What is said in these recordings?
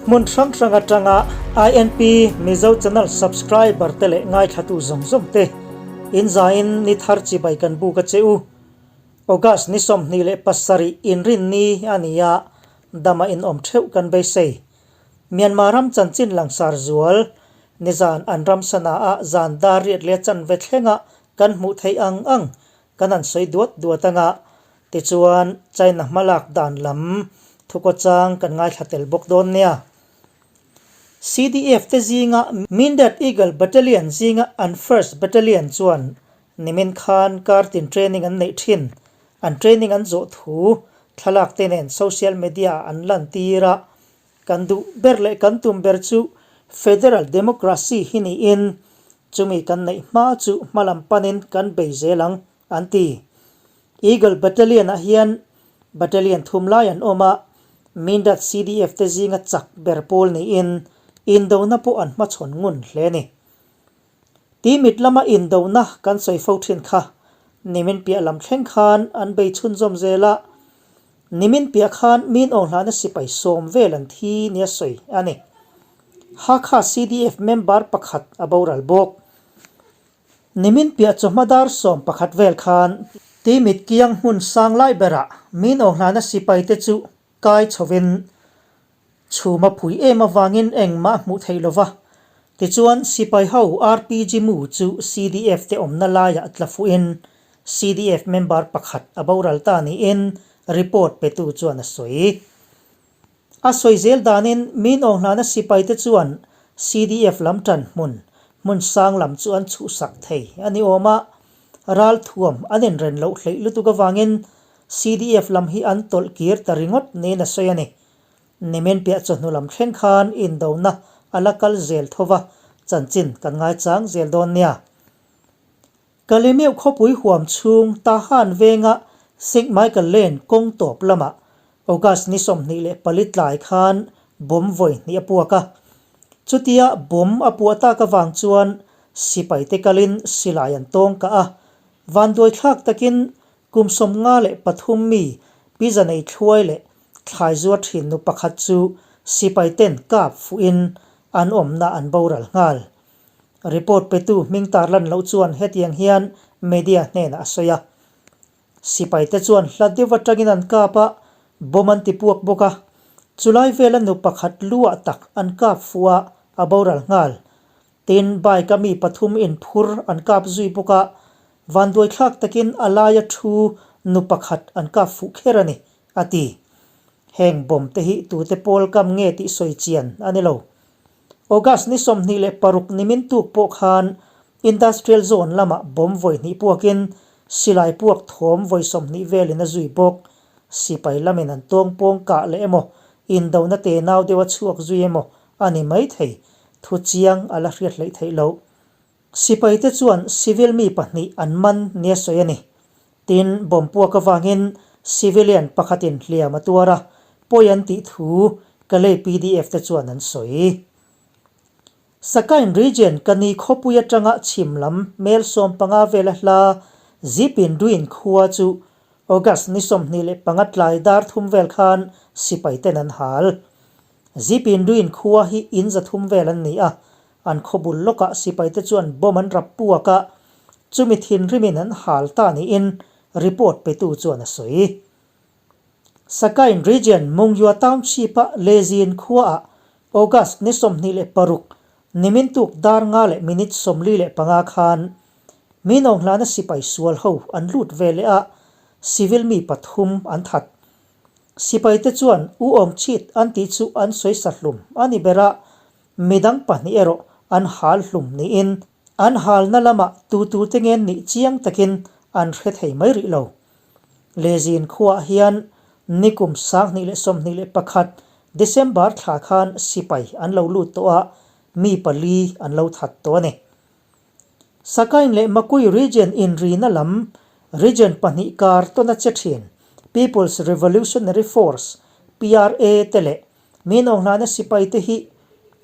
Hmun hrang hrang atanga INP Mizo Channel subscriber te leh ngaithlatu zawng zawng te in zain ni thar chibai kan buk a che u. August ni 27 inrinni a ni a, dama inawm theuh kan beisei. Myanmar ram chanchin langsar zual nizan an ram sana ah zan dar riat leh chanve thlenga kan hmuh theih ang ang kan han sawi duat duat anga tichuan China hmalak dan lam thukaw chang kan ngaithla tel bawk dawn nia. CDF te zinga Mindat Eagle Battalion zinga an First Battalion chuan nimin khan kartin training an neih thin. An training an zawh thu thlalak te nen social media ah an lantir a, kan duh ber leh kan tum ber chu Federal Democracy hi niin chumi kan neih hma chu hmalam panin kan bei zel ang, an ti. Eagle Battalion ah hian Battalion thum lai an awm a, Mindat CDF te zinga chak ber pawl niin indona pawh an hmachhawn ngun hle a ni. Timit lama indona kan sawi fo thin kha nimin piah lam thleng khan an bei chhunzawm zel a, nimin piah khan min awnghlana sipai sawm vel an thi nia sawi a ni. Hakha CDF member pakhat a boral bawk. Nimin piah chawhma dar 11 vel khan Timit kiang hmun sang lai berah min awnghlana sipai te chu kai chhovin Chhum a phui em avangin engmah a hmuh theih lova. Tichuan, sipai ho RPG mu chu CDF te awmna laiah tla fuhin CDF member pakhat a boral ta niin report petu chuan a sawi. A sawi zel danin min awnghlana sipai te chuan CDF lam tan hmun, hmun sang lam chu an chhuhsak thei a ni awm a. Ralthuam an inren loh hleih lutuk avangin CDF lam hi an tawlh kir ta ringawt niin a sawi a ni. Nimin piah chawhnu lam thleng khan indona a la kal zel tho va, chanchin kan ngaichang zel dawn nia. Kalemeuh khawpui huam chhung Tahan venga St Michael Lane kawng tawp lamah August ni 24 tlai khan bomb vawi hnih a puak a. Chutia bomb a puah tak avang chuan sipai te kalin silai an tawng kah a, vanduai thlak takin kum 53 mi pizza nei thluai leh Thlai zuar thin nu pakhat chu sipai ten kap fuhin an awmna an boral nghal. Report petu hming tarlan loh chuan hetiang hian media hnenah a sawi a. Sipai te chuan hla deuh atangin an kap a, bomb an ti puak bawk a. Chulai vela nu pakhat luah tak an kap fuh a, a boral nghal. Tin, bike a mi pathum inphur an kap zui bawk a, vanduaithlak takin a laia thu nu pakhat an kap fuh kher a ni, a ti. Heng bomb te hi tute pawl kam nge tih sawi chian a ni lo. August ni 26 nimin tuk pawh khan Industrial Zone lamah bomb vawi hnih puakin silai puak thawm vawi 20 velin a zui bawk. Sipai lamin an tawng pawng kah leh emaw, indona tenau deuha chhuak zui emaw a ni maithei, thu chiang a la hriat hleih theih loh. Sipaite chuan civil mi pahnih an man nia sawi a ni. Tin, bomb puak avangin civilian pakhatin hliam a tuar a, pawi an tih thu Kalay PDF te chuan an sawi. Sakain region Kani khawpui atanga chhim lam mel 15 vela hla Zipin Duin khua chu August ni 25 tlai dar thum vel khan sipaiten an hal. Zipin Duin khua hi in 300 vel an ni a, an khawbul lawkah sipaite chuan bomb an rap puak a, chumi thinrimin an hal ta niin report petu chuan a sawi. Sakain region Mungyua Township-a Lezin khuaah August ni 26 nimin tuk dar nga leh minute 45 khan Minawnghlana sipai sual ho an lut ve leh a, civil mi pathum an that. Sipaite chuan U Aung Chit an tih chu an sawi sa hlum a ni ber a, midang pahnih erawh an hal hlum niin an halna lamah tutute ngen nih chiang takin an hre thei mai rih lo. Lezin khuaah hian nikum 2021 December thla khan sipai an lo lut tawh a, mi pali an lo that tawh a ni. Sakain leh Makui region inrina lam region pahnih kar tawn a che thin People's Revolutionary Force, PRA, te leh Min Aung Hlaina sipai te hi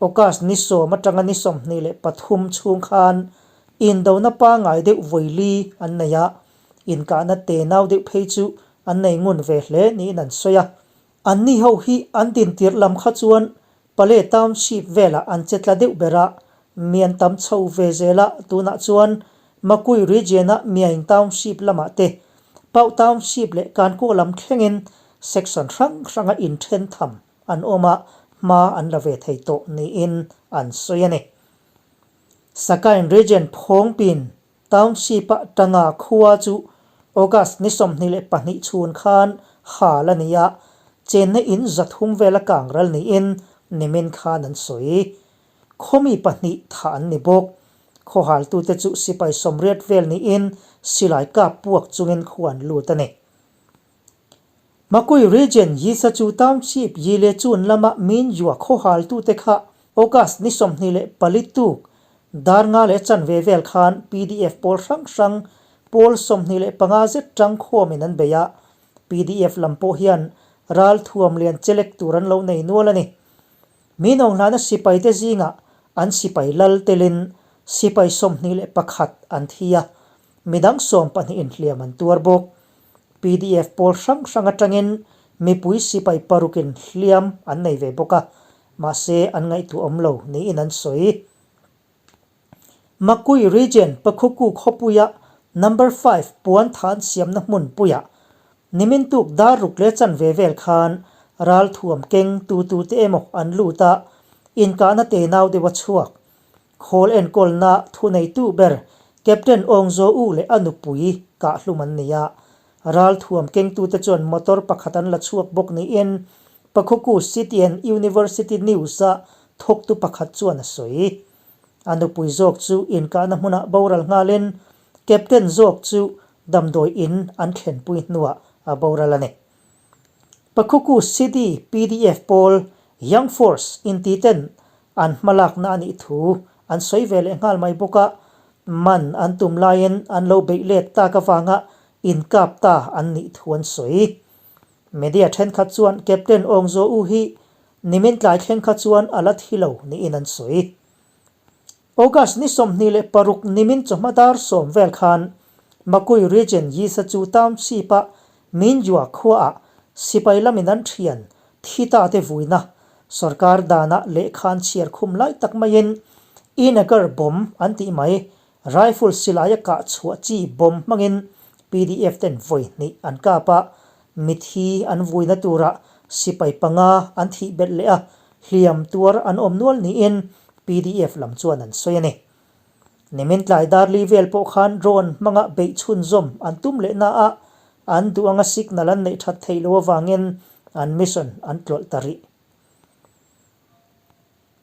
August ni 10 atanga ni 23 chhung khan indona pangngai deuh vawili an nei a, inkahna tenau deuh phei chu an nei ngun ve hle niin an sawi a. Anni ho hi an dintir lam kha chuan Pale Township velah an che tla deuh ber a, mi an tam chho ve zel a, tunah chuan Makui Region-a Myaing Township lamah te, Pauh Township leh Kankaw lam thlengin section hrang hranga inthen tham an awm a, hma an la ve thei tawh niin an sawi a ni. Sakain Region Phawngpin Township-a Tanga khua chu August ni 22 chhun khan hal a ni a, chenna in 300 vela kang ral niin nimin khan an sawi. Khawmi pahnih thah an ni bawk. Khawhaltute chu sipai 80 vel niin silai kap puak chungin khua an lut a ni. Makui Region Yisachu Township Yile chun lama min yua khawhaltute kha August ni 24 tuk dar nga leh chanve vel khan pdf pawl hrang hrang pawl 25 zet tang khawmin an bei a. Pdf lam pawh hian ral thuam lian chelek tur an lo nei nual a ni. Min awnghlana sipaite zingah an sipai lal telin sipai 21 an thi a, midang 12 in hliam an tuar bawk. Pdf pawl hrang hrang atangin mipui sipai parukin hliam an nei ve bawk a, mahse an ngaihtuah awm lo niin an sawi. Makui Region Pakhuku khawpuia Number Five puan than siamna hmun puiah nimin tuk dar ruk leh chanve vel khan ral thuam keng tu tu te emaw an lut a, inkahna te nau deuh a chhuak. Khawl enkawlna thuneitu ber Captain Aung Zaw U leh a nupui kahhlum an ni a, ral thuam kengtute chuan motor pakhat an la chhuak bawk niin Pakhuku City and University News-a thawktu pakhat chuan a sawi. A nupui zawk chu inkahna hmunah boral nghalin Captain zawk chu damdawi in an thlenpui hnuah a boral a ni. Pakhuku City pdf pawl Young Force intiten an hmalakna a nih thu an sawi ve leh nghal mai bawk a, man an tum laiin an lo beih let tak avanga inkap ta an nih thu an sawi. Media thenkhat chuan Captain Aung Zaw U hi nimin tlai thleng kha chuan a la thi lo niin an sawi. August ni 26 nimin chawhma dar 10 vel khan Makui Region Yisachu Township-a Minjua khuaah sipai lamin an thian thi ta te vuina sorkar danah lehkha an chhiar khum lai tak maiin Inagar bomb an tih mai Rifle silaia kah chhuah chi bomb hmangin pdf ten vawi hnih an kap a, mithi an vuina turah sipai panga an thih belh leh a, hliam tuar an awm nual niin pdf lam chuan an sawi a ni. Nimin tlai dar li vel pawh khan drone hmanga beih chhunzawm an tum leh na a, an duh anga signal an neih that theih loh avangin an mission an tlawlh ta rih.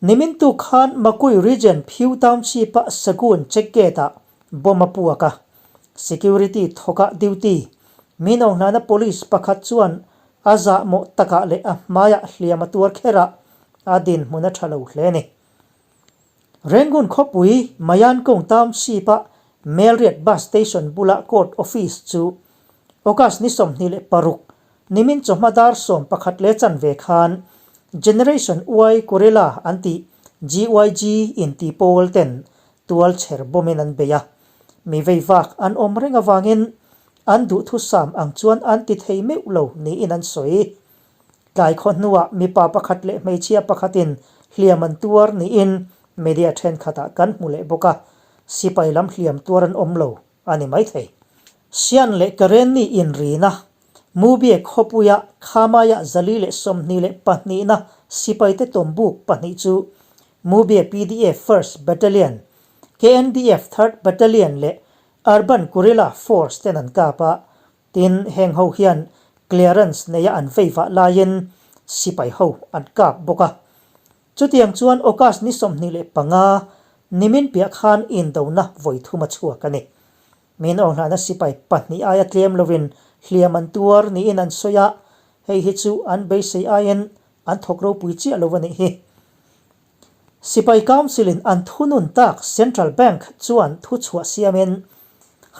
Nimin tuk khan Makui Region Phyu Township-a Sagun check gate-ah bomb a puak a, security thawkah duty min o hnana police pakhat chuan a zahmawh takah leh a hmaiah hliam a tuar kher a, a dinhmun a tha lo hle a ni. Rangoon khawpui Mayankong Township-a Melriat Bus Station bula court office chu August ni 26 Nimin chawhma dar 11 leh chanve khan Generation Y Guerrilla an tih GYG inti pawl ten tual chher bawmin an bei a. Mi vei vak an awm reng avangin an duhthusam ang chuan an ti thei meuh lo niin an sawi. Tlai khaw hnuah mipa pakhat leh hmeichhia pakhatin hliam an tuar niin media thenkhatah kan hmu leh bawk a, sipai lam hliam tuar an awm lo a ni maithei. Sian leh Karenni inrina Mubye khawpuia Khamaiah 422na sipaite tawmbuk pahnih chu Mubye pdf First Battalion, KNDF Third Battalion leh Urban Guerrilla Force ten an kap a, tin heng ho hian clearance neia an vei vah laiin sipai ho an kap bawk a. Chutiang chuan August ni 25 nimin piah khan indona vawi thum a chhuak a ni. Min awnghlahna sipai pahnih aia tlem lovin hliam an tuar niin an sawi a, hei hi chu an beisei aiin an thawk ropui chiah lo a nih hi. Sipai Council-in an thunun tak Central Bank chuan thuchhuah siamin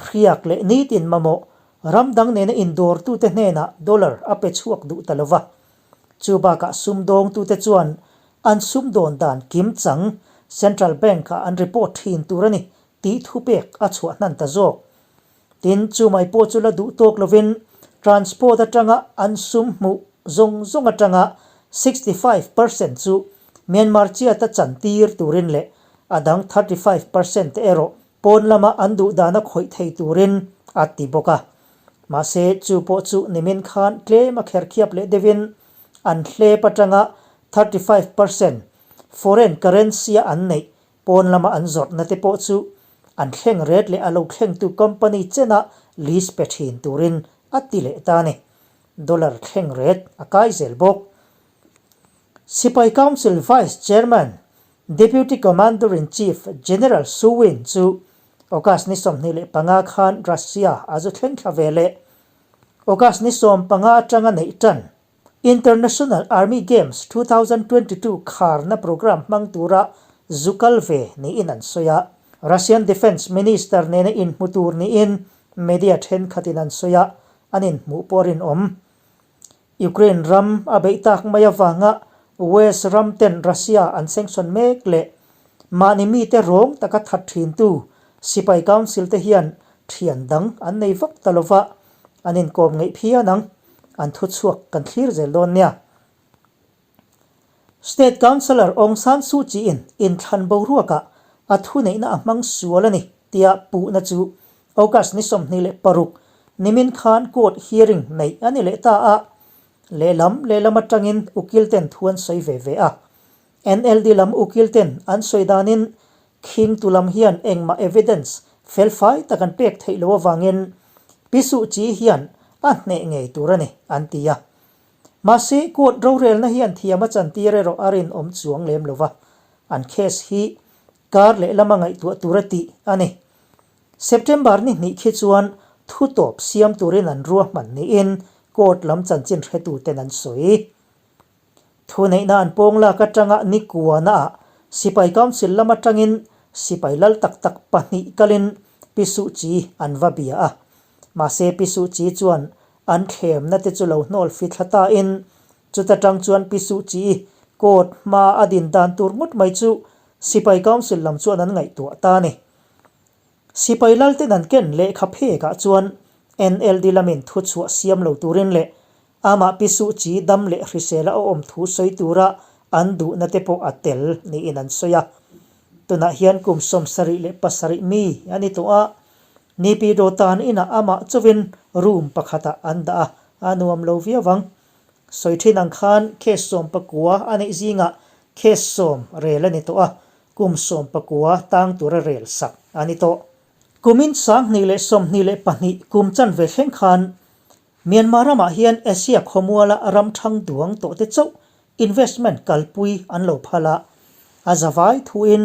hriak leh nitin mamawh ram dang nena indawrtute hnenah dollar a pe chhuak duh ta lova. Chu bakah sumdawngtute chuan an sumdawn dan kimchang Central Bank-ah an report thin tur a ni tih thupek a chhuah hnan ta zawk. Tin, chu mai pawh chu la duh tawk lovin transport atanga an sum hmuh zawng zawng atanga 65 percent chu Myanmar chiata chantir turin leh a dang 35% te erawh pawn lama an duh dana khawih thei turin a ti bawk a. Mahse, chu pawh chu nimin khan tlem a kherkhiap leh deuhin an hlep atanga 35% foreign currency-a an neih pawn lama an zawrhna te pawh chu an thleng ret leh a lo thlengtu company chena list pe thin turin a ti leh ta a ni. Dollar thleng ret a kai zel bawk. Sipai Council Vice Chairman, Deputy Commander-in-Chief General Su Win chu August ni 25 khan Russia a zu thleng thla ve leh. August ni 15 atanga neih tan International Army Games 2022 kharna programme hmang tura zu kal ve niin an sawi a. Russian Defence Minister nena inhmu tur niin media thenkhatin an sawi a, an inhmuh pawh a rinawm. Ukraine ram a beih tak mai avanga West ram ten Russia an sanction mek leh mahni mite rawng taka that thintu sipai council te hian thian dang an nei vak ta lova, an inkawm ngeih phian ang, an thuchhuak kan thlir zel dawn nia. State Councillor Aung San Suu Kyi-in inthlan boruakah a thuneihna a hmang sual a ni tia puhna chu August ni 26 nimin khan court hearing neih a ni leh ta a, lehlam lehlam atangin ukil ten thu an sawi ve ve a. NLD lam ukil ten an sawi danin khingtu lam hian engmah evidence felfai tak an pek theih loh avangin Pi Suu Kyi hian a hneh ngei tur a ni an ti a. Mahse, court rorelna hian thiam a chantir erawh a rinawm chuang lem lo va, an case hi kar lehlama ngaihtuah tur a tih a ni. September ni hnih khi chuan thu tawp siam turin an ruahman niin court lam chanchin hretuten an sawi. Thuneihna an pawng lak atanga ni kuanaah Sipai Council lam atangin sipai lal tak tak pahnih kalin Pi Suh Kyi an va bia a. Mahse Pi Suh Kyi chuan an thlemna te chu lo hnawl fi thla ta in chuta tang chuan Pi Suh Kyi court hma a din dan tur ngawt mai chu Sipai Council lam chuan an ngaihtuah ta a ni. Sipai lal ten an ken lehkha phek ah chuan NLD lamin thuchhuah siam lo turin leh amah Pi Suh Kyi dam leh hrisel a awm thu sawi tura an duhna te pawh a tel niin an sawi a. Tunah hian kum 77 mi a ni tawh a, Nipi dawtan inah amah chauhin room pakhatah an dah a, a nuam lo viau ang. Sawi thin ang khan case 19 a neih zingah case 10 rel a ni tawh a, kum 19 tang tura rel sak a ni tawh. Kumin 2022 kum chanve thleng khan Myanmar ramah hian Asia khawmuala ram thang duang tawh te chauh investment kalpui an lo phal a, a zavai thuin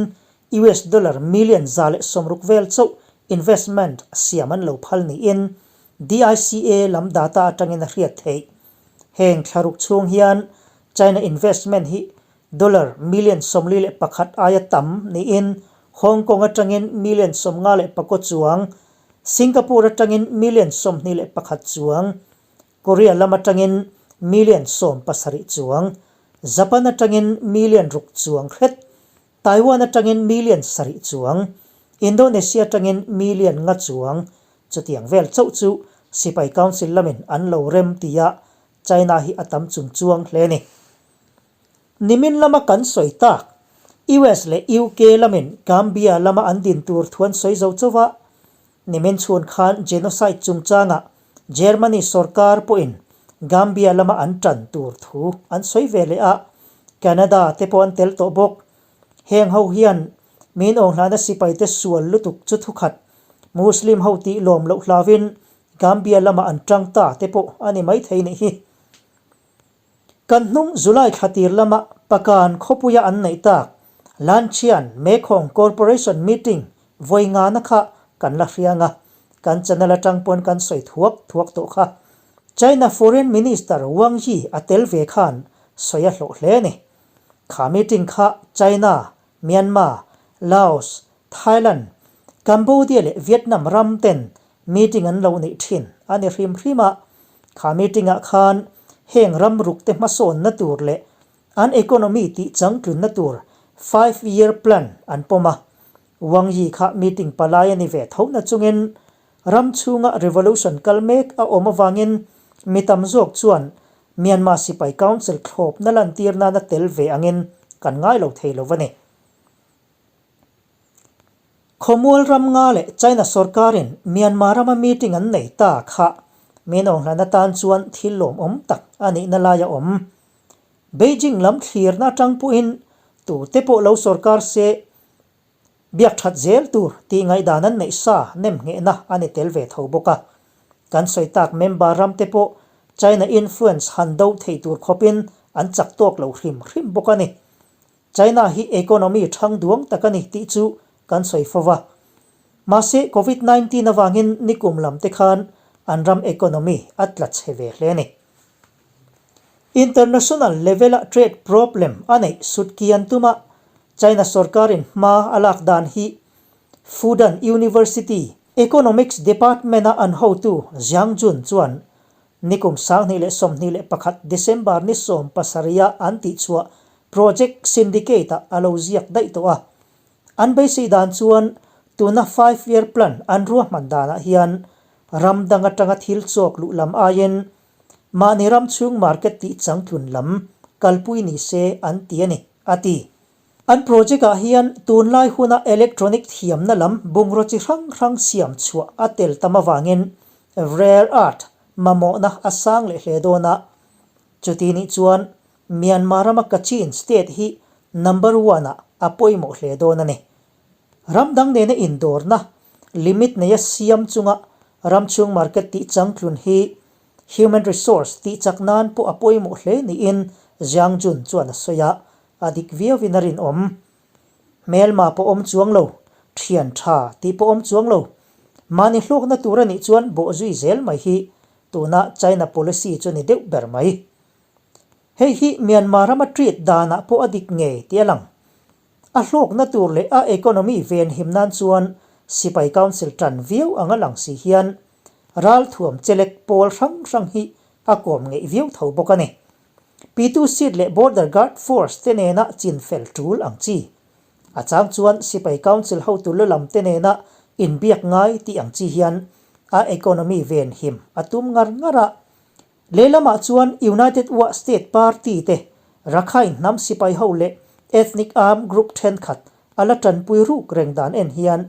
US dollar million 160 vel chauh investment siam an lo phal niin DICA lam data atangin a hriat theih. Heng thlaruk chhung hian China investment hi dollar million 41 aia tam niin Hong Kong atangin million 54 chuang, Singapore atangin million 21 chuang, Korea lam atangin million 17 chuang, Japan atangin million 6 chuang hret Taiwan atangin million 7 chuang, Indonesia atangin million 5 chuang, chutiang vel chauh chu Sipai Council lamin an lo rem tia China hi a tam chung chuang hle a ni. Nimin lama kan sawi tak, US leh UK lamin Gambia lama an din tur thu an sawi zo chauh a, nimin chhun khan genocide chungchangah Germany sorkar pawhin Gambia lama an tan tur thu an sawi ve leh a, Canada te pawh an tel tawh bawk. Heng ho hian min awnghlana sipaite sual lutuk chu thukhat Muslim ho tih lawm loh hlauhin Gambia lama an tang ta te pawh a ni maithei nih hi. Kan hnung July thla tir lama Pakan khawpuia an neih tak Lanchian Mekhong Corporation meeting vawi ngana kha kan la hriang a, kan channel atang pawn kan sawi thuak thuak tawh kha. China Foreign Minister Wang Yi a tel ve khan sawi a hlawh hle a ni. Kha meeting kha China, Myanmar, Laos, Thailand, Cambodia leh Vietnam ram ten meeting an lo neih thin a ni hrim hrim a, kha meeting ah khan heng ram ruk te hmasawnna tur leh an economy tih changtlunna tur five year plan an pawm a, Wang Yi kha meeting palai a ni ve tho na chungin ram chhunga revolution kal mek a awm avangin mi tam zawk chuan Myanmar Sipai Council thlawpna lantir nana tel ve angin kan ngai lo thei lo a ni. Khawmual ram nga leh China sorkarin Myanmar rama meeting an nei ta kha min awnghlana tan chuan thil lawmawm tak a nihna lai a awm. Beijing lam thlirna atang pawhin tute pawh lo sorkar se biak that zel tur tih ngaihdan an neih sa nem nghehna a ni tel ve tho bawk a. Kan sawi tak member ram te pawh China influence han do thei tur khawpin an chak tawk lo hrim hrim bawk a ni. China hi economy thang duang tak a ni tih chu kan sawi fo va. Mahse Covid 19 avangin nikum lam te khan an ram economy a tla chhe ve hle a ni. International level a trade problem a neih sutkian tuma China sorkarin hma a lak dan hi Fudan University Economics Department a an hotu Zhang Jun chuan Nikum 2021 December ni 17 a an tihchhuah Project Syndicate ah a lo ziak daih tawh a. An beisei dan chuan tuna Five Year Plan an ruahman danah hian ram dang atanga thil chawk luh lam aiin mahni ram chhung market tih changtlun lam kalpui ni se an ti a ni, a ti. An project ah hian tunlai huna electronic thiamna lam bungraw chi hrang hrang siam chhuah a tel tam avangin rare earth mamawhna a sang leh hle dawn a. Chuti nih chuan Myanmar rama Kachin state hi number one ah a pawimawh hle dawn a ni. Ram dang nena indawrna limit neia siam chunga ram chhung market tih changtlun hi human resource tih chak nan pawh a pawimawh hle niin Zhang Jun chuan a sawi a. A dik viauin a rinawm. Hmelma pawh awm chuang lo, thian tha tih pawh awm chuang lo. Mahni hlawkna tur a nih chuan bawh zui zel mai hi tuna China policy chu ni deuh ber mai. Hei hi Myanmar rama treat danah pawh a dik ngei tih a lang. A hlawkna tur leh a economy venhim nan chuan sipai council tan viau anga lang si hian ralthuam chelek pawl hrang hrang hi a kawm ngeih viau tho bawk a ni. Pitu Seat leh Border Guard Force te nena chin fel tul ang chi. A chang chuan Sipai Council hotu lu lam te nena inbiak ngai tih ang chi hian a economy ven him a tum ngar ngar a. Lehlamah chuan United Wa State Party te Rakhine hnam sipai ho leh ethnic armed group thenkhat a la tanpui ruk reng dan en hian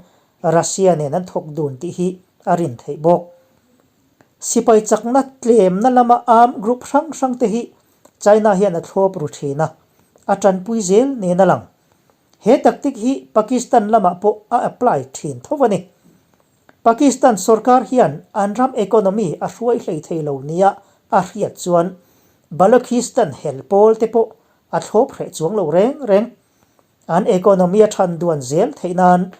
Russia nen an thawk dun tih hi a rin theih bawk. Sipai chakna tlemna lama armed group hrang hrang te hi China hian a thlawp ru thin a, a tanpui zel nen a lang. He tactic hi Pakistan lamah pawh a apply thin tho a ni. Pakistan sorkar hian an ram economy a hruai hlei thei lo nia a hriat chuan Balochistan hel pawl te pawh a thlawp hreh chuang lo reng reng. An economy a than duan zel theih nan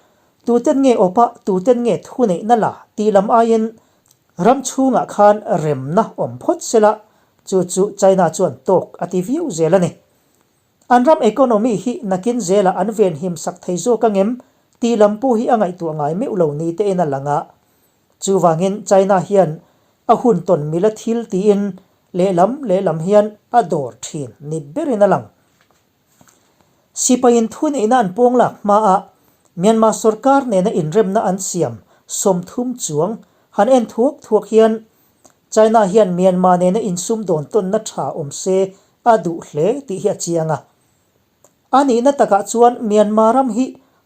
tuten nge awpa tuten nge thuneihna la tih lam aiin ram chhungah khan remna awm phawt sela chu chu China chuan tawk a ti viau zel a ni. An ram economy hi nakin zelah an venhim sak thei zawk angem tih lam pawh hi a ngaihtuah ngai meuh lo ni tein a lang a. Chuvangin China hian a hun tawn mila thil tiin lehlam lehlam hian a dawr thin ni berin a lang. Sipaiin thuneihna an pawng lak hmaah Myanmar sorkar nena inremna an siam 30 chuang han en thuak thuak hian China hian Myanmar nena insum dawn tawnna tha awm se a duh hle tih hi a chiang a. A nihna takah chuan Myanmar ram hi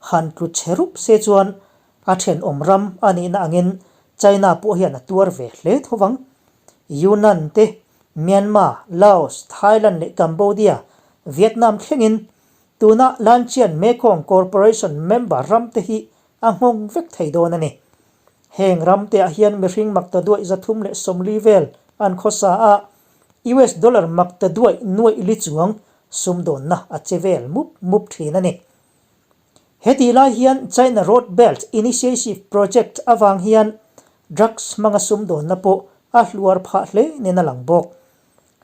han tlu chhe rup se chuan a thenawm ram a nihna angin China pawh hian a tuar ve hle tho vang. Yunnan te Myanmar, Laos, Thailand leh Cambodia, Vietnam thlengin tuna Lanchian Mekong Corporation member ram te hi a nghawng vek thei dawn a ni. Heng ram te ah hian mihring makta duaih 340 vel an khawsa a, US dollar makta duaih nuaih li chuang sumdawnna a che vel mup mup thin a ni. Hetih lai hian China Road Belt Initiative Project avang hian drugs hmanga sumdawnna pawh a hluar phah hle nen a lang bawk.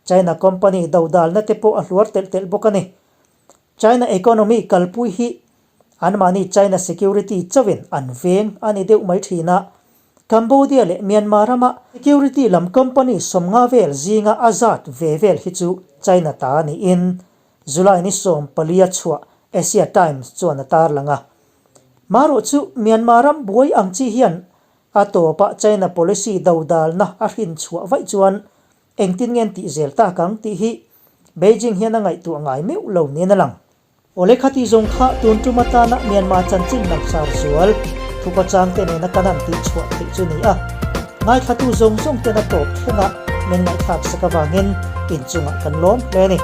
China company dodalna te pawh a hluar telh telh bawk a ni. China economy kalpui hi anmahni China security chauhin an veng a ni deuh mai thin a. Cambodia leh Myanmar rama security lam company 50 vel zinga a zat ve vel hi chu China ta niin July ni 14 a chhuah Asia Times chuan a tarlang a. Marawh chu Myanmar ram buai ang chi hian a tawpah China policy dodalna a hrin chhuah vaih chuan engtin nge an tih zel tak ang tih hi Beijing hian a ngaihtuah ngai meuh lo niin a lang. Awle khati zawng kha tun tum atana Myanmar chanchin langsar zual thukhawchang te nena kan han tih chhuah theih chu ni a. Ngaithlatu zawng zawng ten a tawp thlengah min ngaihthlak sak avangin inchungah kan lawm hle a ni.